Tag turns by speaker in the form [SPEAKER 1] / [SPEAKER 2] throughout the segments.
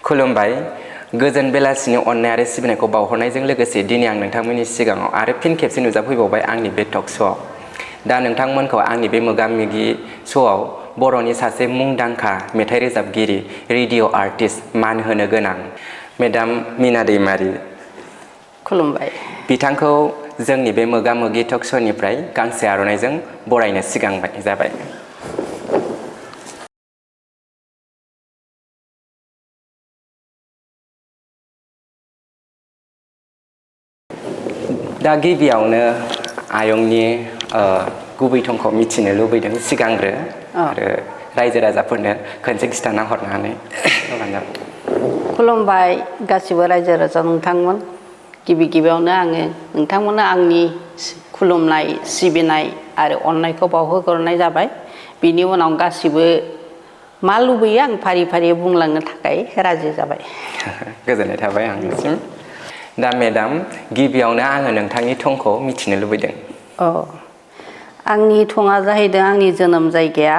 [SPEAKER 1] खुलुमबाय गोजोन बेलासिनि अननाय आरो सिबिनायखौ बावहरनायजों लोगोसे दिनै आं नोंथांमोननि सिगाङाव आरो फिन खेबसे नुजाफैबावबाय आंनि बे टक श'आव दा नोंथांमोनखौ आंनि बे मोगा मोगि श'आव बर'नि सासे मुंदांखा मेथाइ रोजाबगिरि रेडिअ' आर्टिस्ट मान होनो गोनां मेडाम मीना दैमारी
[SPEAKER 2] खुलुमबाय
[SPEAKER 1] बिथांखौ जोंनि बे मोगा मोगि टक श'निफ्राय गांसे आर'नाइजों बरायनो सिगांबाय जाबाय दा गिबियावनो आयंनि गुबै थंखौ मिथिनो लुबैदों सिगांग्रो आरो रायजो राजाफोरनो खनसे खिन्थाना हरनानै
[SPEAKER 2] खुलुमबाय गासिबो रायजो राजा नोंथांमोन गिबियावनो आङो नोंथांमोननो आंनि खुलुमनाय सिबिनाय आरो अननायखौ बावहोहरनाय जाबाय बिनि उनाव गासिबो मा लुबैयो आं फारि फारि बुंलांनो थाखाय राजि जाबाय
[SPEAKER 1] गोजोननाय थाबाय आंनिसिम दा मेडाम गिबियावनो आङो नोंथांनि थंखौ मिथिनो लुबैदों
[SPEAKER 2] आंनि थङा जाहैदों आंनि जोनोम जायगाया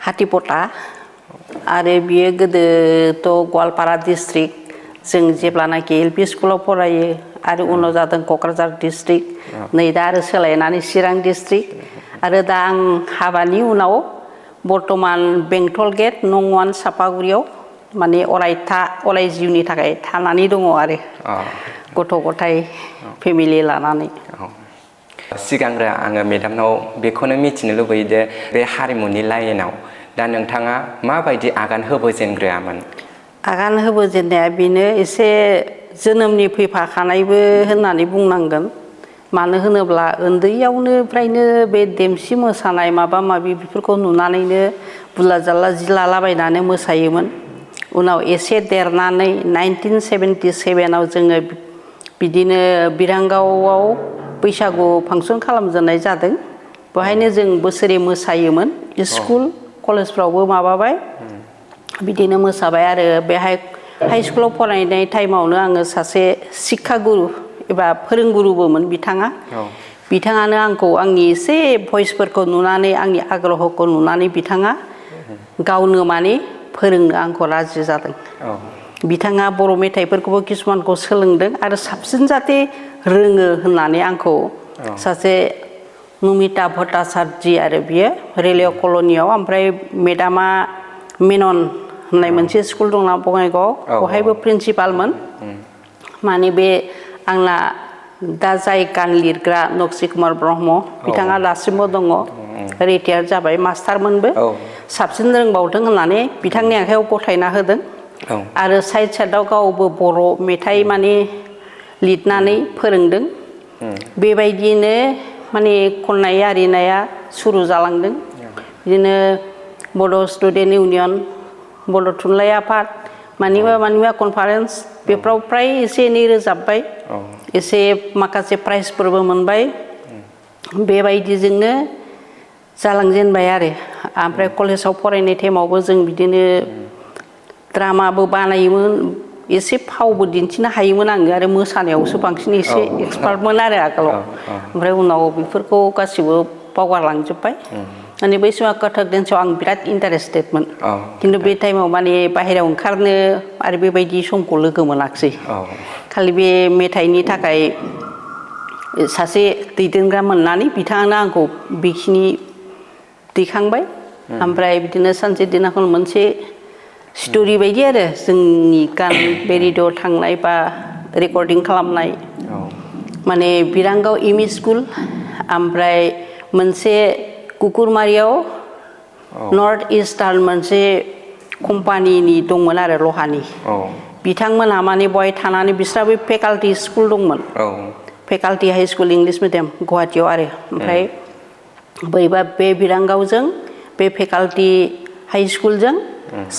[SPEAKER 2] हाथिपटा आरो बियो गोदोथ' गवालपारा डिस्ट्रिक्ट जों जेब्लानाखि एल पि स्कुलाव फरायो आरो उनाव जादों क'क्राझार डिस्ट्रिक्ट नै दा आरो सोलायनानै चिरां डिस्ट्रिक्ट आरो दा आं हाबानि उनाव बर्तमान बेंटल गेट नं 1 सापागुरियाव माने अराय जिउनि थाखाय थानानै दङ आरो गथ' गथाय फेमिलि लानानै
[SPEAKER 1] सिगांग्रो आङो मेडामनाव बेखौनो मिथिनो लुबैयो जे बे हारिमुनि लाइनाव दा नोंथाङा माबायदि आगान होबोजेनग्रोआमोन
[SPEAKER 2] आगान होबोजेननाया बेनो एसे जोनोमनि फैफाखानायबो होननानै बुंनांगोन मानो होनोब्ला उन्दैयावनोफ्रायनो बे देमसि मोसानाय माबा माबि बेफोरखौ नुनानैनो बुला जाला जि लालाबायनानै मोसायोमोन उनाव एसे देरनानै 1977 आव जोङो बिदिनो बिरांगावआव बैसागु फांसन खालामजेननाय जादों बेवहायनो जों बोसोरे मोसायोमोन स्कुल कलेजफ्रावबो माबाबाय बिदिनो मोसाबाय आरो बेहाय हाइ स्कुलाव फरायनाय टाइमावनो आङो सासे शिक्षा गुरु एबा फोरोंगुरुबोमोन बिथाङानो आंखौ आंनि एसे भइसफोरखौ नुनानै आंनि आग्रहखौ नुनानै बिथाङा गावनो माने फोरोंनो आंखौ राजि जादों बिथाङा बर' मेथाइफोरखौबो किसुमानखौ सोलोंदों आरो साबसिन जाहाथे रोङो होननानै आंखौ सासे नमिता भट्टाचार्य आरो बियो रेलवे कल'नियाव ओमफ्राय मेडामा मेनन होननाय मोनसे स्कुल दंना बङाइगावआव बेवहायबो प्रिन्सिपालमोन माने बे आंना दा जाय गान लिरग्रा नक्सि कुमार ब्रह्म बिथाङा दासिमबो दङ रिटायार जाबाय मास्टारमोनबो साबसिन रोंबावदों होननानै बिथांनि आखायाव गथायना होदों आरो साइडआव गावबो बर' मेथाइ माने लिरनानै फोरोंदों बेबायदिनो माने खननाय आरिनाया सुरु जालांदों बिदिनो बड' स्टुडेन्ट इउनियन बड' थुनलाइ आफाद मानिबा कनफारेन्स बेफ्राव फ्राय एसे एनै रोजाबबाय एसे माखासे प्राइजफोरबो मोनबाय बेबायदिजोंनो जालांजेनबाय आरो ओमफ्राय कलेजाव फरायनाय टाइमावबो जों बिदिनो ड्रामाबो बानायोमोन एसे फावबो दिन्थिनो हायोमोन आङो आरो मोसानायावसो बांसिन एसे एक्सपार्टमोन आरो आगोलाव ओमफ्राय उनाव बेफोरखौ गासिबो बावगारलांजोब्बाय माने बै समाव कथक डेन्सआव आं बिराद इन्टारेस्टेडमोन खिन्थु बे टाइमाव माने बाहेरायाव ओंखारनो आरो बेबायदि समखौ लोगो मोनाखिसै खालि बे मेथाइनि थाखाय सासे दैदेनग्रा मोननानै बिथाङानो आंखौ बेखिनि दैखांबाय ओमफ्राय बिदिनो सानसे दिनाखन मोनसे स्ट'रि बायदि आरो जोंनि गान बे रेडिअ थांनाय बा रेकर्डिं खालामनाय माने बिरांगाव एमइ स्कुल ओमफ्राय मोनसे कुकुरमारियाव नर्थ इस्टार्न मोनसे कम्पानिनि दंमोन आरो लहानि बिथांमोनहा माने बहाय थानानै बिस्राबो फेकाल्टि स्कुल दंमोन faculty high school English medium गुवाहाटियाव आरो ओमफ्राय बैबा बे बिरांगावजों बे फेकाल्टि हाइ स्कुलजों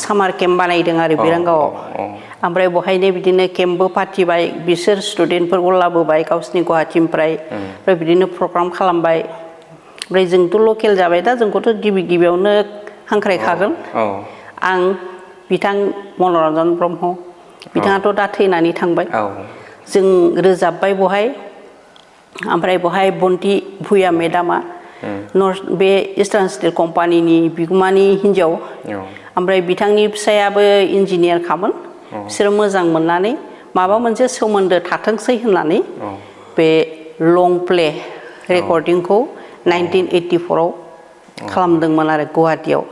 [SPEAKER 2] सामार केम्प बानायदों आरो बिरांगावआव ओमफ्राय बहायनो बिदिनो केम्पबो फाथिबाय बिसोर स्टुडेन्टफोरखौ लाबोबाय गावसिनि गुवाहाटिनिफ्राय ओमफ्राय बिदिनो प्रग्राम खालामबाय ओमफ्राय जोंथ' लकेल जाबाय दा जोंखौथ' गिबियावनो हांख्रायखागोन आं बिथां मनरन्जन ब्रह्म बिथाङाथ' दा थैनानै थांबाय जों रोजाबबाय बहाय ओमफ्राय बहाय बन्ति भुया मेडामा नर्थ बे इस्टार्न स्टिल कम्पानिनि बिगुमानि हिन्जाव ओमफ्राय बिथांनि फिसायाबो इन्जिनियार खामोन बिसोरो मोजां मोननानै माबा मोनसे सोमोन्दो थाथोंसै होननानै बे लं प्ले रेकर्डिंखौ 1984 आव खालामदोंमोन आरो गुवाहाटीयाव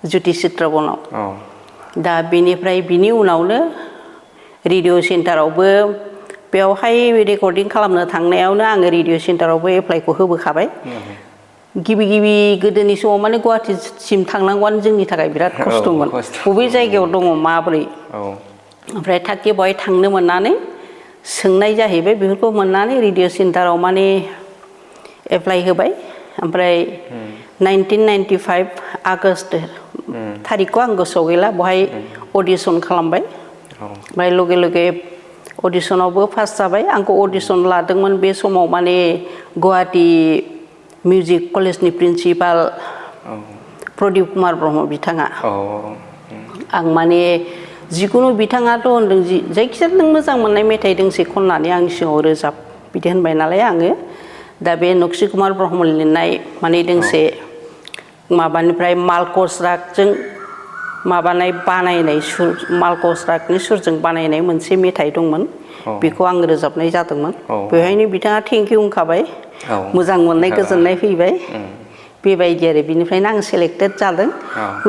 [SPEAKER 2] ज्योति चित्र बनाव दा बेनिफ्राय बिनि उनावनो रेडिअ सेन्टारावबो बेवहाय रेकर्डिं खालामनो थांनायावनो आङो रेडिअ सेन्टारावबो एप्लाइखौ होबोखाबाय गिबि गिबि गोदोनि समाव माने गुवाहाटीसिम थांनांगौआनो जोंनि थाखाय बिराद खस्थ'मोन बबे जायगायाव दङ माबोरै ओमफ्राय थाकि बहाय थांनो मोननानै सोंनाय जाहैबाय बेफोरखौ मोननानै रेडिअ सेन्टाराव माने एप्लाइ होबाय ओमफ्राय 1995 आगस्ट थारिखखौ आं गोसोआव गैला बहाय अडिसन खालामबाय ओमफ्राय लगे लगे अडिसनावबो पास जाबाय आंखौ अडिसन लादोंमोन बे समाव माने गुवाहाटी मिउजिक कलेजनि प्रिन्सिपाल प्रदीप कुमार ब्रह्म बिथाङा आं माने जिखुनु बिथाङाथ' होनदों जायखिजाया नों मोजां मोननाय मेथाइ दोंसे खननानै आंनि सिगाङाव रोजाब बिदि होनबाय नालाय आङो दा बे नक्सि कुमार ब्रह्म लिरनाय माने दोंसे माबानिफ्राय मालकस रागजों माबानाय बानायनाय सुर मालकस रागनि सुरजों बानायनाय मोनसे मेथाइ दंमोन बेखौ आं रोजाबनाय जादोंमोन बेवहायनो बिथाङा थेंक इउ होनखाबाय मोजां मोननाय गोजोननाय फैबाय बेबायदि आरो बिनिफ्रायनो आं सेलेक्टेड जादों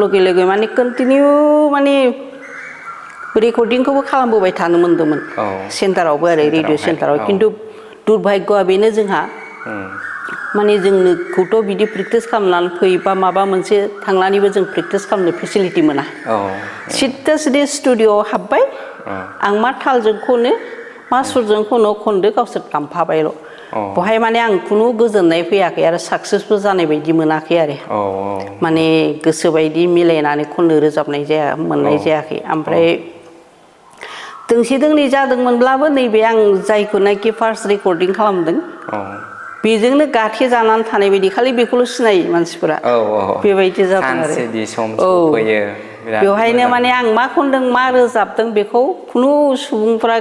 [SPEAKER 2] लगे लगे माने कन्टिनिउ माने रेकर्डिंखौबो खालामबोबाय थानो मोन्दोंमोन सेन्टारावबो आरो रेडिअ सेन्टाराव खिन्थु दुर्भाग्यआ बेनो जोंहा माने जोंनोखौथ' बिदि प्रेक्टिस खालामनानै फैबा माबा मोनसे थांनानैबो जों प्रेक्टिस खालामनो फेसिलिटि मोना सिद्दा सिदि स्टुडिअ'आव हाबबाय आं मा तालजों खनो मा सुरजों खनदो गावसोर दामफाबायल' बहाय माने आं खुनु गोजोननाय फैयाखै आरो साक्सेसबो जानाय बायदि मोनाखै आरो माने गोसोबायदि मिलायनानै खननो रोजाबनाय मोननाय जायाखै ओमफ्राय दोंसे दोंनै जादोंमोनब्लाबो नैबे आं जायखौनाखि फार्स्ट रेकर्डिं खालामदों बेजोंनो गाथे जानानै थानाय बायदि खालि बेखौल' सिनायो मानसिफोरा बेबायदि जादों आरो बेवहायनो माने आं मा खनदों मा रोजाबदों बेखौ खुनु सुबुंफ्रा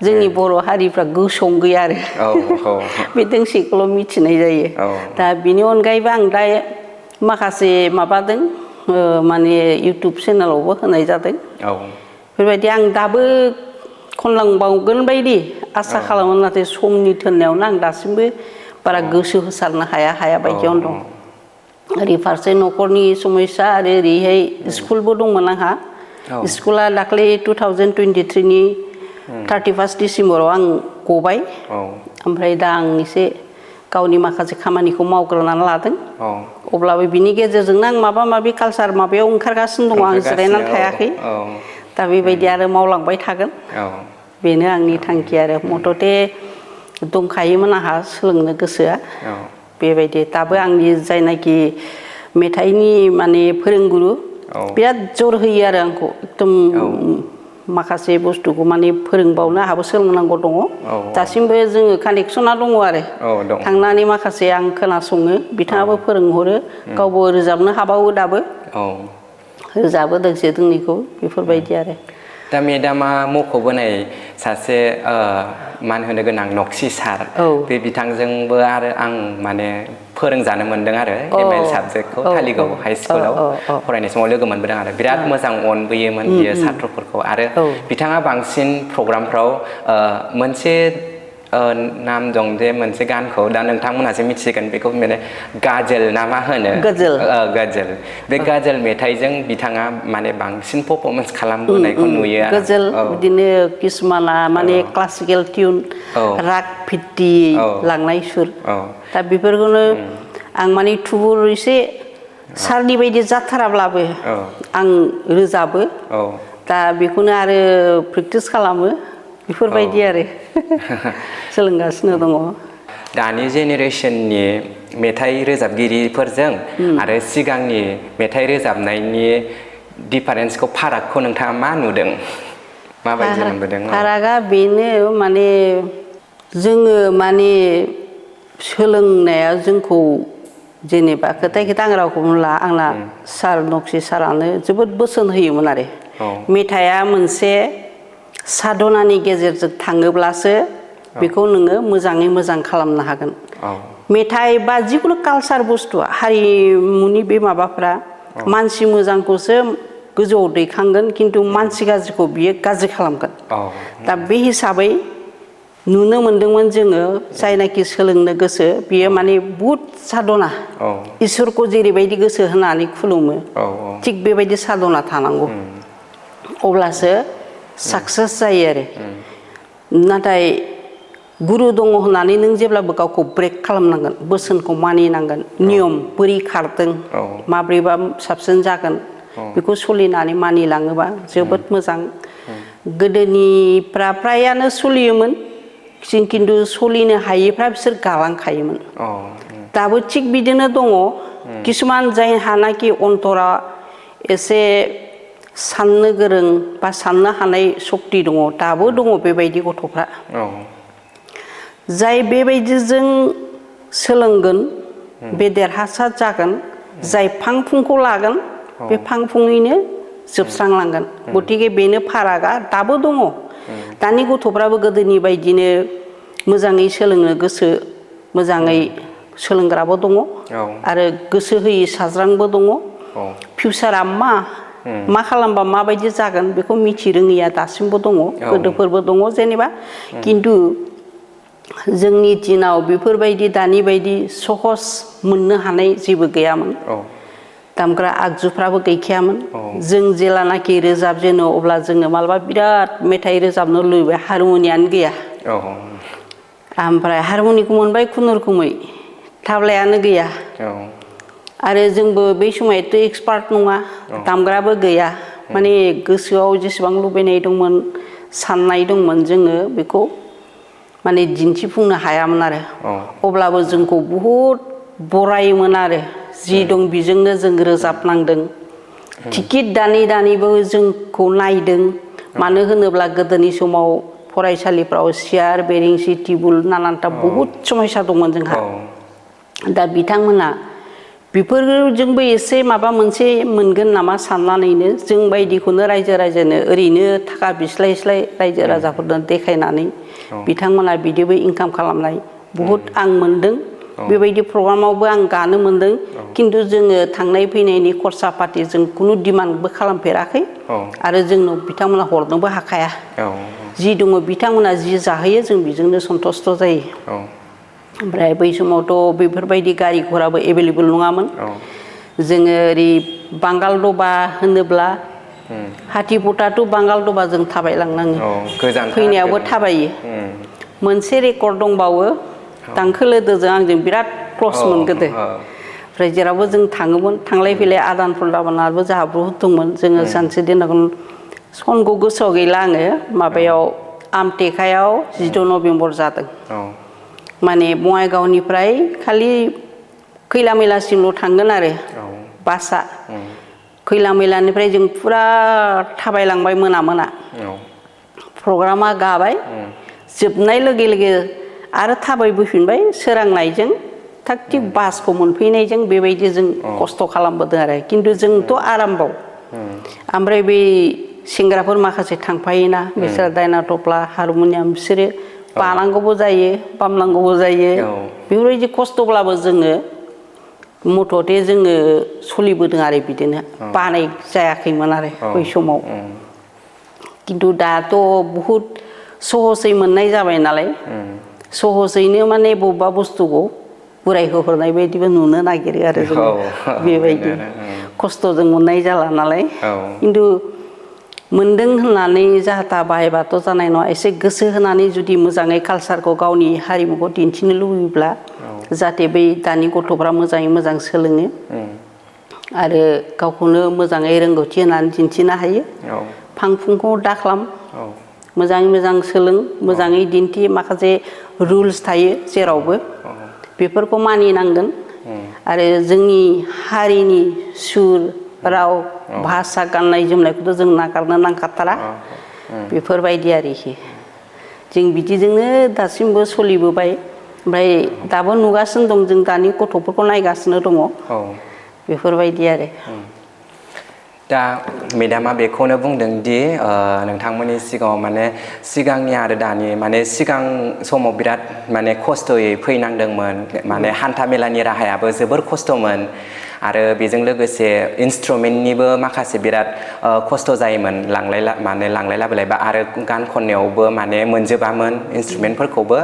[SPEAKER 2] जोंनि बर' हारिफ्रा गोसोआवनो गैया आरो बे दोंसेखौल' मिथिनाय जायो दा बिनि अनगायैबो आं दा माखासे माबादों माने इउटुब चेनेलावबो होनाय जादों बेबायदि आं दाबो खनलांबावगोन बायदि आसा खालामो नाथाय समनि थोननायावनो आं दासिमबो बारा गोसो होसारनो हाया बायदियावनो दं ओरै फारसे न'खरनि समस्या आरो ओरैहाय स्कुलबो दंमोन आंहा स्कुला दाख्लै 2023 नि 31 डिसेम्बराव आं गबाय ओमफ्राय दा आं एसे गावनि माखासे खामानिखौ मावग्रोनानै लादों अब्लाबो बिनि गेजेरजोंनो आं माबा माबि कालसार माबायाव ओंखारगासिनो दङ आं जिरायनानै थायाखै दा बेबायदि आरो मावलांबाय थागोन बेनो आंनि थांखि आरो मथथे दंखायोमोन आंहा सोलोंनो गोसोआ बेबायदि दाबो आंनि जायनाखि मेथाइनि माने फोरोंगुरु बिराद जर होयो आरो आंखौ एकदम माखासे बुस्थुखौ माने फोरोंबावनो आंहाबो सोलोंनांगौ दङ दासिमबो जोङो कानेक्सना दङ आरो थांनानै माखासे आं खोनासङो बिथाङाबो फोरोंहरो गावबो रोजाबनो हाबावो दाबो रोजाबो दोंसे दोंनैखौ बेफोरबायदि आरो
[SPEAKER 1] दा मेदामा मख'बोनाय सासे मान होनो गोनां नक्सि सार बे बिथांजोंबो आरो आं माने फोरोंजानो मोन्दों आरो एमएल साबजेक्टखौ थालिगाव हाइ स्कुलाव फरायनाय समाव लोगो मोनबोदों आरो बिराद मोजां अनबोयोमोन बियो सात्रफोरखौ आरो बिथाङा बांसिन प्रग्रामफ्राव मोनसे नाम दं जे मोनसे गानखौ दा नोंथांमोनहासो मिथिगोन बेखौ माने गाजेल ना मा होनो गाजेल बे गाजेल मेथाइजों बिथाङा माने बांसिन परफर्मेन्स खालामबोनायखौ नुयो आरो
[SPEAKER 2] गाजेल बिदिनो किसुमाना माने क्लासिकेल टिउन राग भित्ति लांनाय सुर दा बेफोरखौनो आं माने थुबुर एसे सारनि बायदि जाथाराब्लाबो आं रोजाबो दा बेखौनो आरो प्रेक्टिस खालामो बेफोरबायदि आरो सोलोंगासिनो दङ
[SPEAKER 1] दानि जेनेरेसननि मेथाइ रोजाबगिरिफोरजों आरो सिगांनि मेथाइ रोजाबनायनि डिफारेन्सखौ फारागखौ नोंथाङा मा नुदों माबायदि मोनबोदों
[SPEAKER 2] फारागा बेनो माने जोङो माने सोलोंनाया जोंखौ जेनेबा खोथा आं रावखौ बुंला आंना सार नक्सि सारानो जोबोद बोसोन होयोमोन आरो मेथाइया मोनसे साधनानि गेजेरजों थाङोब्लासो बेखौ नोङो मोजाङै मोजां खालामनो हागोन मेथाइ बा जिखुनु कालसार बुस्थुआ हारिमुनि बे माबाफ्रा मानसि मोजांखौसो गोजौआव दैखांगोन खिन्थु मानसि गाज्रिखौ बियो गाज्रि खालामगोन दा बे हिसाबै नुनो मोनदोंमोन जोङो जायनाखि सोलोंनो गोसो बियो माने बुहुत साधना इसोरखौ जेरैबायदि गोसो होनानै खुलुमो थिग बेबायदि साधना थानांगौ अब्लासो साक्सेस जायो आरो नाथाय गुरु दङ होननानै नों जेब्लाबो गावखौ ब्रेक खालामनांगोन बोसोनखौ मानिनांगोन नियम बोरै खारदों माब्रैबा साबसिन जागोन बेखौ सोलिनानै मानिलाङोबा जोबोद मोजां गोदोनिफ्रा फ्रायानो सोलियोमोन खिन्थु सोलिनो हायैफ्रा बिसोर गालांखायोमोन दाबो थिग बिदिनो दङ किसुमान जायहानाखि अन्तरा एसे साननो गोरों बा साननो हानाय शक्ति दङ दाबो दङ बेबायदि गथ'फ्रा जाय बेबायदिजों सोलोंगोन बे देरहासार जागोन जाय फांफुंखौ लागोन बे फांफुङैनो जोबस्रांलांगोन गतिके बेनो फारागा दाबो दङ दानि गथ'फ्राबो गोदोनि बायदिनो मोजाङै सोलोंनो गोसो मोजाङै सोलोंग्राबो दङ आरो गोसो होयै साज्रांबो दङ फिउचारा मा खालामबा माबायदि जागोन बेखौ मिथिरोङैया दासिमबो दङ गोदोफोरबो दङ जेनेबा खिन्थु जोंनि दिनाव बेफोरबायदि दानि बायदि सहस मोननो हानाय जेबो गैयामोन दामग्रा आगजुफ्राबो गैखायामोन जों जेलानाखि रोजाब जेनो अब्ला जोङो मालाबा बिराद मेथाइ रोजाबनो लुबैबाय हारमनियानो गैया ओमफ्राय हारमनिखौ मोनबाय खुनुरुखुमै थाब्लायानो गैया आरो जोंबो बै समाव एथ' एक्सपार्ट नङा दामग्राबो गैया माने गोसोआव जेसेबां लुबैनाय दंमोन साननाय दंमोन जोङो बेखौ माने दिन्थिफुंनो हायामोन आरो अब्लाबो जोंखौ बहुद बरायोमोन आरो जि दं बेजोंनो जों रोजाबनांदों टिकेट दानैबो जोंखौ नायदों मानो होनोब्ला गोदोनि समाव फरायसालिफ्राव सियार बेरेंसि टेबुल नानानथा बहुद समस्या दंमोन जोंहा दा बिथांमोना बेफोरजोंबो एसे माबा मोनसे मोनगोन नामा साननानैनो जों बायदिखौनो रायजो राजानो ओरैनो थाखा बिस्लायस्लाय रायजो राजाफोरनो देखायनानै बिथांमोना बिदिबो इनकाम खालामनाय बहुद आं मोनदों बेबायदि प्रग्रामावबो आं गानो मोनदों खिन्थु जोङो थांनाय फैनायनि खरसा पाति जों खुनु डिमान्डबो खालामफेराखै आरो जोंनो बिथांमोना हरनोबो हाखाया जि दङ बिथांमोना जि जाहोयो जों बेजोंनो सन्तुष्ट जायो ओमफ्राय बै समावथ' बेफोरबायदि गारि घराबो एभेलेबल नङामोन जोङो ओरै बांगाल दबा होनोब्ला हाथिबटा टु बांगाल दबा जों थाबायलांनाङो फैनायावबो थाबायो मोनसे रेकर्ड दंबावो दांखोलोदोजों आंजों बिराद क्लसमोन गोदो ओमफ्राय जेरावबो जों थाङोमोन थांलाय फैलाय आदान प्रदानाबो जोंहा बहुद दंमोन जोङो सानसे दिनाखौ सनखौ गोसोआव गैला आङो माबायाव आमटेकायाव 16 नभेम्बर जादों माने बङाइगावनिफ्राय खालि खैला मैलासिमल' थांगोन आरो बासआ खैला मैलानिफ्राय जों फुरा थाबायलांबाय मोना प्रग्रामा गाबाय जोबनाय लोगो लोगो आरो थाबायबोफिनबाय सोरांनायजों थाग थिग बासखौ मोनफैनायजों बेबायदि जों खस्थ' खालामबोदों आरो खिन्थु जोंथ' आरामबाव ओमफ्राय बै सेंग्राफोर माखासे थांफायोना बिसोर दायना तबला हारमनियाम बिसोरो बानांगौबो जायो बामनांगौबो जायो बेफोरबायदि खस्थ'ब्लाबो जोङो मथथे जोङो सोलिबोदों आरो बिदिनो बानाय जायाखैमोन आरो बै समाव खिन्थु दाथ' बहुद सहसै मोननाय जाबाय नालाय सहसैनो माने बबेबा बुस्थुखौ बोरायहोहरनाय बायदिबो नुनो नागिरो आरो जों बेबायदि खस्थ'जों मोननाय जाला नालाय खिन्थु मोनदों होननानै जाहाथा बाहायबाथ' जानाय नङा एसे गोसो होनानै जुदि मोजाङै कालसारखौ गावनि हारिमुखौ दिन्थिनो लुबैब्ला जाहाथे बै दानि गथ'फ्रा मोजाङै मोजां सोलोङो आरो गावखौनो मोजाङै रोंगौथि होनानै दिन्थिनो हायो फांफुंखौ दाखालाम मोजाङै मोजां सोलों मोजाङै दिन्थि माखासे रुल्स थायो जेरावबो बेफोरखौ मानिनांगोन आरो जोंनि हारिनि सुर राव भाषा गाननाय जोमनायखौथ' जों नागारनो नांखाथारा बेफोरबायदि आरोखि जों बिदिजोंनो दासिमबो सोलिबोबाय ओमफ्राय दाबो नुगासिनो दं जों दानि गथ'फोरखौ नायगासिनो दङ बेफोरबायदि आरो
[SPEAKER 1] दा मेडामा बेखौनो बुंदों दि नोंथांमोननि सिगाङाव माने सिगांनि आरो दानि माने सिगां समाव बिराद माने खस्थ'यै फैनांदोंमोन माने हान्था मेलानि राहायाबो जोबोर खस्थ'मोन आरो बेजों लोगोसे इन्सट्रुमेन्टनिबो माखासे बिराद खस्थ' जायोमोन लांलाय लाबोलाय बा आरो गान खननायावबो माने मोनजोबामोन इन्सट्रुमेन्टफोरखौबो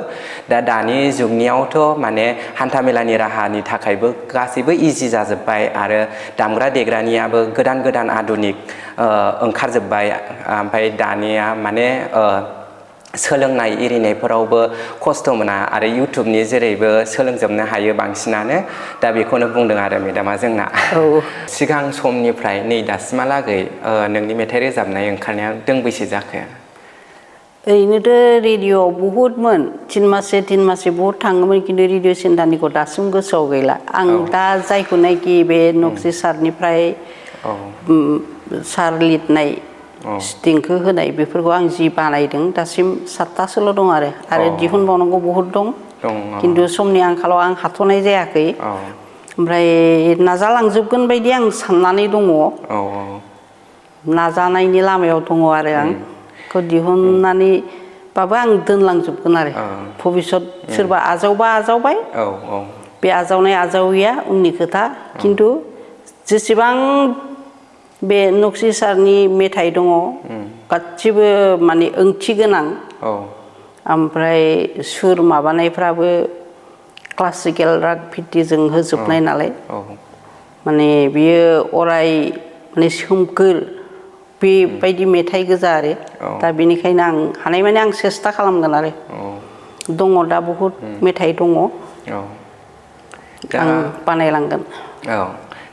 [SPEAKER 1] दानि जुगनियावथ' माने हान्थामेलानि राहानि थाखायबो गासैबो इजि जाजोब्बाय आरो दामग्रा देग्रानियाबो गोदान आधुनिक ओंखारजोब्बाय ओमफ्राय दानिया माने सोलोंनाय एरिनायफोरावबो खस्थ' मोना आरो इउटुबनि जेरैबो सोलोंजोबनो हायो बांसिनानो दा बेखौनो बुंदों आरो मेदामा जोंना सिगां समनिफ्राय नै दासिमहालागै नोंनि मेथाइ रोजाबनाय ओंखारनाया दोंबैसे जाखो?
[SPEAKER 2] ओरैनोथ' रेडिअ'आव बहुतमोन तिन माससे बहुद थाङोमोन खिन्थु रेडिअ' सेन्टारनिखौ दासिम गोसोआव गैला आं दा जायखौनाखि बे नक्सि सारनिफ्राय सार लिरनाय देंखो होनाय बेफोरखौ आं जि बानायदों दासिम 7थासोल' दं आरो दिहुनबावनांगौ बहुद दं खिन्थु समनि आंखालाव आं हाथ'नाय जायाखै ओमफ्राय नाजालांजोबगोन बायदि आं साननानै दङ नाजानायनि लामायाव दङ आरो आं खौ दिहुननानैबाबो आं दोनलांजोबगोन आरो भबिसत सोरबा आजावबा आजावबाय बे आजावैया उननि खोथा खिन्थु जेसेबां बे नक्सि सारनि मेथाइ दङ गासिबो माने ओंथि गोनां ओमफ्राय सुर माबानायफ्राबो क्लासिकेल राग भित्तिजों होजोबनाय नालाय माने बियो अराय माने सोमखोर बेबायदि मेथाइ गोजा आरो दा बेनिखायनो आं हानायमानि आं सेस्था खालामगोन आरो दङ दा बहुद मेथाइ दङ आं बानायलांगोन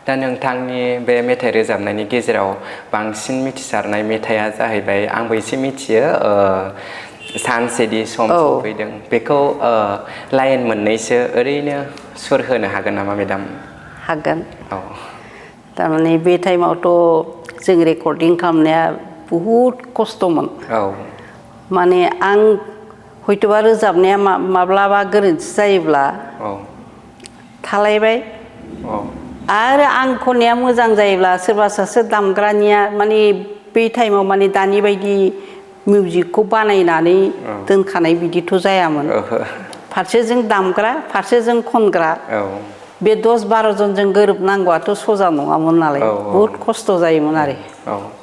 [SPEAKER 1] दा नोंथांनि बे मेथाइ रोजाबनायनि गेजेराव बांसिन मिथिसारनाय मेथाइया जाहैबाय आंबो एसे मिथियो सानसेदि सम सफैदों बेखौ लाइन मोननैसो ओरैनो सुर होनो हागोन नामा मेदाम?
[SPEAKER 2] हागोन थारमाने बे टाइमावथ' जों रेकर्डिं खालामनाया बहुद खस्थ'मोन माने आं हयतोबा रोजाबनाया माब्लाबा गोरोन्थि जायोब्ला थालायबाय आरो आं खननाया मोजां जायोब्ला सोरबा सासे दामग्रानिया माने बे टाइमाव माने दानि बायदि मिउजिकखौ बानायनानै दोनखानाय बिदिथ' जायामोन फारसेजों दामग्रा फारसेजों खनग्रा बे 10-12 जनजों गोरोबनांगौआथ' सजा नङामोन नालाय बहुद खस्थ' जायोमोन आरो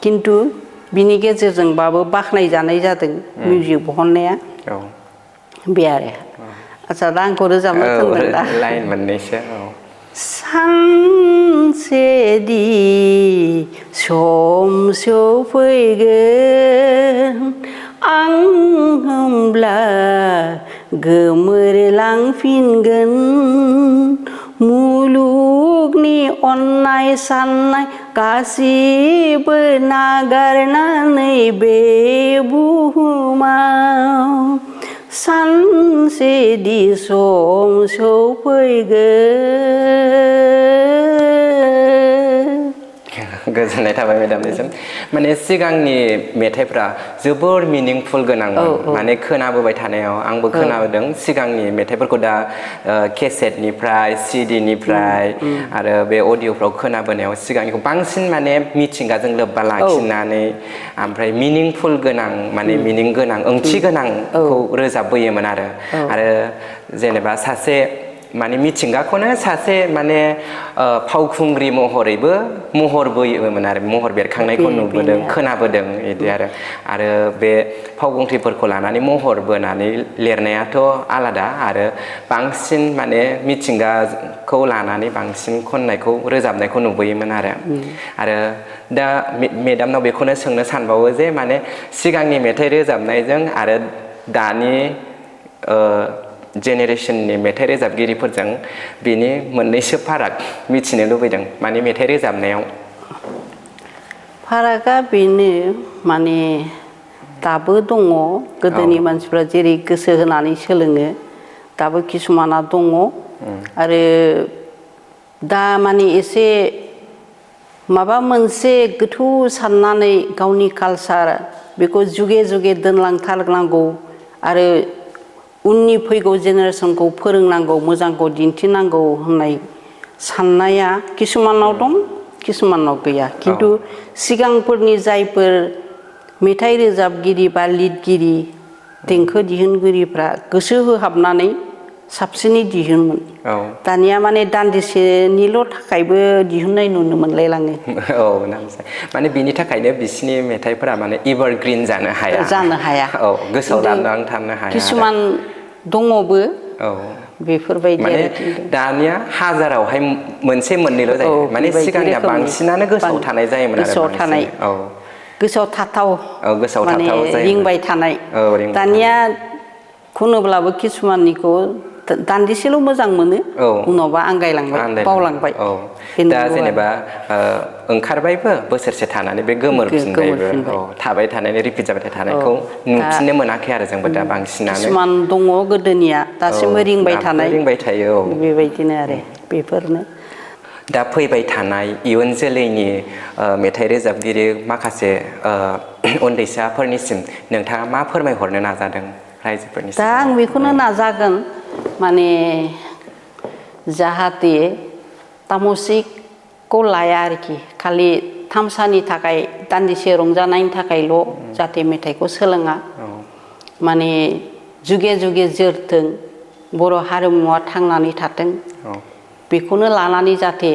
[SPEAKER 2] खिन्थु बिनि गेजेरजोंबाबो बाख्नायजानाय जादों मिउजिक बहननाया बे आरो आच्छा दा आंखौ रोजाबनो थिनदों दा
[SPEAKER 1] लाइन मोननैसो
[SPEAKER 2] सानसेदि सम सफैगोन आं होमब्ला गोमोरलांफिनगोन मुलुगनि अननाय साननाय गासिबो नागारनानै बे बुहुमाव सानसेदि सम सफैगोन
[SPEAKER 1] गोजोननाय थाबाय मेदामनिसिम माने सिगांनि मेथाइफ्रा जोबोर मिनिंफुल गोनांमोन माने खोनाबोबाय थानायाव आंबो खोनाबोदों सिगांनि मेथाइफोरखौ दा केसेटनिफ्राय सिडिनिफ्राय आरो बे अडिअफ्राव खोनाबोनायाव सिगांनिखौ बांसिन माने मिथिंगाजों लोब्बा लाखिनानै ओमफ्राय मिनिंफुल गोनां माने मिनिं गोनां ओंथि गोनांखौ रोजाबबोयोमोन आरो जेनेबा सासे माने मिथिंगाखौनो सासे माने फावखुंग्रि महरैबो महर बोयोमोन आरो महर बेरखांनायखौ नुबोदों खोनाबोदों बिदि आरो बे फावखुंग्रिफोरखौ लानानै महर बोनानै लिरनायाथ' आलादा आरो बांसिन माने मिथिंगाखौ लानानै बांसिन खननायखौ रोजाबनायखौ नुबोयोमन आरो दा मेदामनाव बेखौनो सोंनो सानबावो जे माने सिगांनि मेथाइ रोजाबनायजों आरो दानि जेनेरेशननि मेथाइ रोजाबगिरिफोरजों बिनि मोननैसो फाराग मिथिनो लुबैदों माने मेथाइ रोजाबनायाव
[SPEAKER 2] फारागा बेनो माने दाबो दङ गोदोनि मानसिफ्रा जेरै गोसो होनानै सोलोङो दाबो किसुमाना दङ आरो दा माने एसे माबा मोनसे गोथौ साननानै गावनि कालचार बेखौ जुगे जुगे दोनलांथारनांगौ आरो उननि फैगौ जेनेरेशनखौ फोरोंनांगौ मोजांखौ दिन्थिनांगौ होननाय साननाया किसुमानाव दं किसुमानाव गैया खिन्थु सिगांफोरनि जायफोर मेथाइ रोजाबगिरि बा लिरगिरि देंखो दिहुनगिरिफ्रा गोसो होहाबनानै साबसिनै दिहुनोमोन दानिया माने दान्दिसेनिल' थाखायबो दिहुननाय नुनो मोनलायलाङो
[SPEAKER 1] औ माने बिनि थाखायनो बिसिनि मेथाइफोरा माने एभारग्रिन जानो हाया औ गोसोआव लानानै थानो हाया
[SPEAKER 2] किसुमान दङबो
[SPEAKER 1] औ
[SPEAKER 2] बेफोरबायदि
[SPEAKER 1] माने दानिया हाजारावहाय मोनसे मोननैल' जायो माने सिगांनिया बांसिनानो गोसोआव थानाय जायोमोन आरो बांसिन औ
[SPEAKER 2] गोसोआव थाथाव
[SPEAKER 1] औ गोसोआव
[SPEAKER 2] माने
[SPEAKER 1] थाथाव जायोमोन
[SPEAKER 2] रिंबाय थानाय दानिया खनोब्लाबो किसुमाननिखौ दान्दिसेल' मोजां मोनो उनावबा आंगायलांबाय बावलांबाय
[SPEAKER 1] दा जेनेबा ओंखारबायबो बोसोरसे थानानै बे गोमोरफिनबायबो औ थाबाय थानायनि रिपिट जाबाय थानायखौ नुफिननो मोनाखै आरो जोंबो दा बांसिनानो
[SPEAKER 2] किसुमान दङ गोदोनिया दासिमबो रिंबाय थानाय
[SPEAKER 1] रिंबाय थायो
[SPEAKER 2] बेबायदिनो आरो बेफोरनो
[SPEAKER 1] दा फैबाय थानाय इयुन जोलैनि मेथाइ रोजाबगिरि माखासे उन्दैसाफोरनिसिम नोंथाङा मा फोरमायहरनो नाजादों रायजोफोरनि
[SPEAKER 2] दा आं बेखौनो नाजागोन माने जाहाथे तामसिकखौ लाया आरोखि खालि थामसानि थाखाय दान्दिसे रंजानायनि थाखायल' जाहाथे मेथाइखौ सोलोङा माने जुगे जुगे जोरथों बर' हारिमुवा थांनानै थाथों बेखौनो लानानै जाहाथे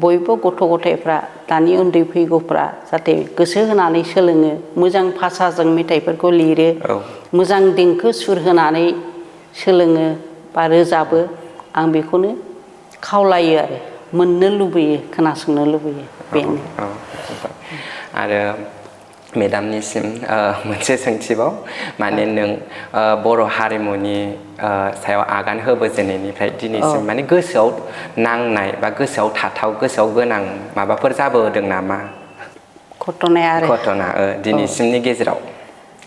[SPEAKER 2] बयबो गथ' गथायफ्रा दानि उन्दै फैगौफ्रा जाहाथे गोसो होनानै सोलोङो मोजां भाषाजों मेथाइफोरखौ लिरो मोजां देंखो सुर होनानै सोलोङो बा रोजाबो आं बेखौनो खावलायो आरो मोननो लुबैयो खोनासंनो लुबैयो बेनो
[SPEAKER 1] आरो मेडामनिसिम मोनसे सोंथिबाव माने नों बर' हारिमुनि सायाव आगान होबोजेननायनिफ्राय दिनैसिम माने गोसोआव नांनाय बा गोसोआव थाथाव गोसोआव गोनां माबाफोर जाबोदों नामा घटना दिनैसिमनि गेजेराव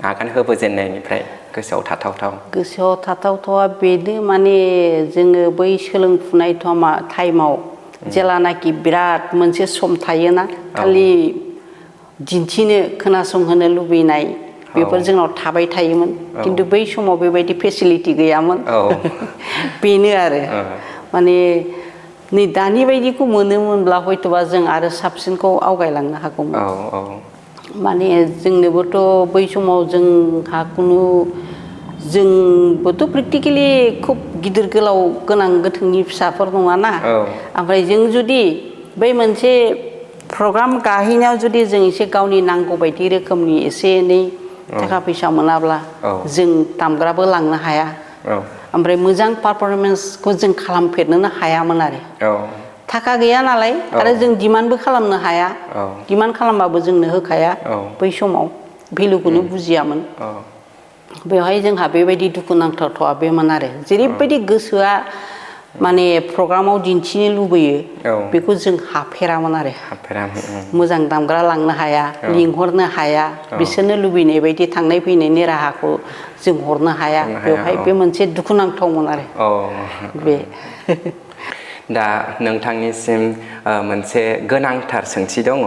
[SPEAKER 1] आगान होबोजेननायनिफ्राय गोसोआव
[SPEAKER 2] थाथावथावा बेनो माने जोङो बै सोलोंफुनाय टाइमाव जेलानाखि बिराद मोनसे सम थायोना खालि दिन्थिनो खोनासंहोनो लुबैनाय बेफोर जोंनाव थाबाय थायोमोन किन्तु बै समाव बेबायदि फेसिलिटि गैयामोन बेनो आरो माने नै दानि बायदिखौ मोनोमोनब्ला हयथ'बा जों आरो साबसिनखौ आवगायलांनो हागौमोन माने जोंनोबोथ' बै समाव जोंहा खुनु जोंबोथ' प्रेक्टिकेलि खुब गिदिर गोलाव गोनां गोथोंनि फिसाफोर नङाना ओमफ्राय जों जुदि बै मोनसे प्रग्राम गाहैनायाव जुदि जों एसे गावनि नांगौ बायदि रोखोमनि एसे एनै थाखा फैसा मोनाब्ला जों दामग्राबो लांनो हाया ओमफ्राय मोजां पारफरमेन्सखौ जों खालामफेरनोनो हायामोन आरो थाखा गैया नालाय आरो जों डिमान्डबो खालामनो हाया डिमान्ड खालामबाबो जोंनो होखाया बै समाव भेलुखौनो बुजियामोन बेवहाय जोंहा बेबायदि दुखु नांथावथावा बेमोन आरो जेरैबायदि गोसोआ माने प्रग्रामाव दिन्थिनो लुबैयो बेखौ जों हाफेरामोन आरो मोजां दामग्रा लांनो हाया लिंहरनो हाया बिसोरनो लुबैनाय बायदि थांनाय फैनायनि राहाखौ जों हरनो हाया बेवहाय बे मोनसे दुखुनांथावमोन आरो बे
[SPEAKER 1] दा नोंथांनिसिम मोनसे गोनांथार सोंथि दङ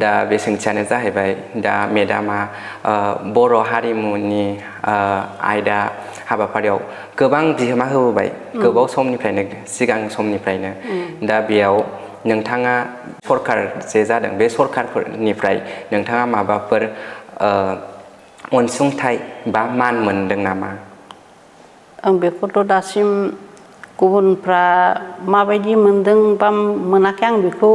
[SPEAKER 1] दा बे सोंथियानो जाहैबाय दा मेडामा बर' हारिमुनि आयदा हाबाफारियाव गोबां बिहोमा होबोबाय गोबाव समनिफ्रायनो सिगां समनिफ्रायनो दा बेयाव नोंथाङा सरखार जे जादों बे सरखारफोरनिफ्राय नोंथाङा माबाफोर अनसुंथाइ बा मान मोनदों नामा
[SPEAKER 2] आं बेखौथ' दासिम गुबुनफ्रा माबायदि मोनदों बा मोनाखै आं बेखौ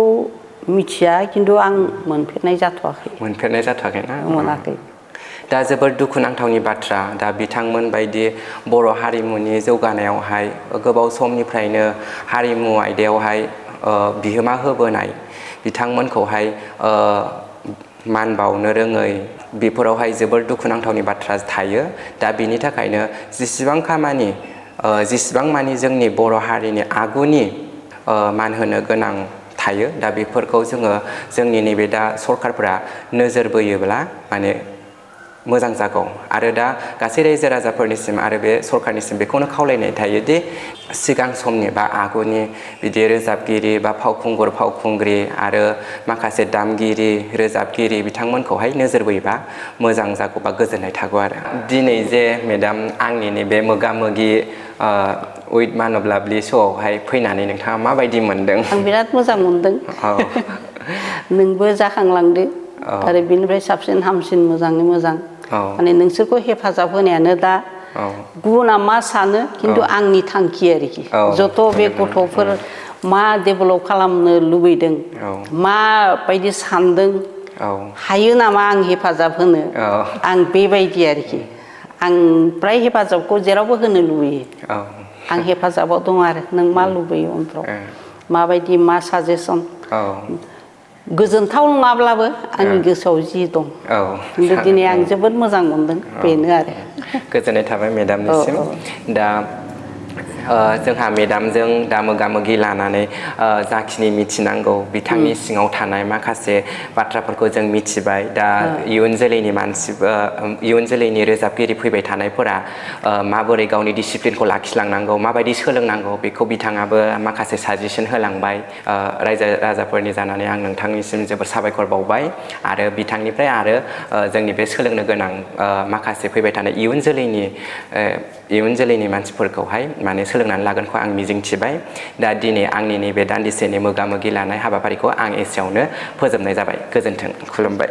[SPEAKER 2] मिथिया किन्तु आं मोनफेरनाय जाथ'वाखै
[SPEAKER 1] ना
[SPEAKER 2] मोनाखै
[SPEAKER 1] दा जोबोर दुखुनांथावनि बाथ्रा दा बिथांमोन बायदि बर' हारिमुनि जौगानायावहाय गोबाव समनिफ्रायनो हारिमु आयदायावहाय बिहोमा होबोनाय बिथांमोनखौहाय मान बावनो रोङै बेफोरावहाय जोबोर दुखुनांथावनि बाथ्रा थायो दा बिनि थाखायनो जेसेबां मानि जोंनि बर' हारिनि आगुनि मान होनो गोनां थायो दा बेफोरखौ जोंनि नैबे दा सरखारफोरा नोजोर बोयोब्ला माने मोजां जागौ आरो दा गासै रायजो राजाफोरनिसिम आरो बे सरखारनिसिम बेखौनो खावलायनाय थायोदि सिगां समनि बा आगुनि बिदि रोजाबगिरि बा फावखुंग्रि आरो माखासे दामगिरि रोजाबगिरि बिथांमोनखौहाय नोजोर बोयोबा मोजां जागौ बा गोजोननाय थागौ आरो दिनै जे मेडाम आंनि नैबे मोगा मोगि उइथ मानब ब्राह्मा श'आवहाय फैनानै नोंथाङा माबायदि मोनदों
[SPEAKER 2] आं बिराद मोजां मोनदों नोंबो जाखांलांदो आरो बिनिफ्राय साबसिन हामसिन मोजाङै मोजां माने नोंसोरखौ हेफाजाब होनायानो दा गुबुना मा सानो खिन्थु आंनि थांखि आरोखि जत' बे गथ'फोर मा डेभेलप खालामनो लुबैदों माबायदि सानदों हायो नामा आं हेफाजाब होनो आं बेबायदि आरोखि आं प्राय हेफाजाबखौ जेरावबो होनो लुबैयो आं हेफाजाबाव दं आरो नों मा लुबैयो उनफ्राव माबायदि मा साजेसन गोजोनथाव नङाब्लाबो आंनि गोसोआव जि दं खिन्थु दिनै आं जोबोद मोजां मोनदों बेनो आरो
[SPEAKER 1] गोजोननाय थाबाय मेडामनिसिम दा जोंहा मेडामजों दा मोगा मोगि लानानै जाखिनि मिथिनांगौ बिथांनि सिङाव थानाय माखासे बाथ्राफोरखौ जों मिथिबाय दा इयुन जोलैनि इयुन जोलैनि रोजाबगिरि फैबाय थानायफोरा माबोरै गावनि डिसिप्लिनखौ लाखिलांनांगौ माबायदि सोलोंनांगौ बेखौ बिथाङाबो माखासे साजेसन होलांबाय रायजो राजाफोरनि जानानै आं नोंथांनिसिम जोबोर साबायखर बावबाय आरो बिथांनिफ्राय आरो जोंनि बे सोलोंनो गोनां माखासे फैबाय थानाय इयुन जोलैनि मानसिफोरखौहाय माने सोलोंनानै लागोनखौ आं मिजिंथिबाय दा दिनै आंनि नैबे दान्दिसेनि मोगा मोगि लानाय हाबाफारिखौ आं एसेयावनो फोजोबनाय जाबाय गोजोन्थों खुलुमबाय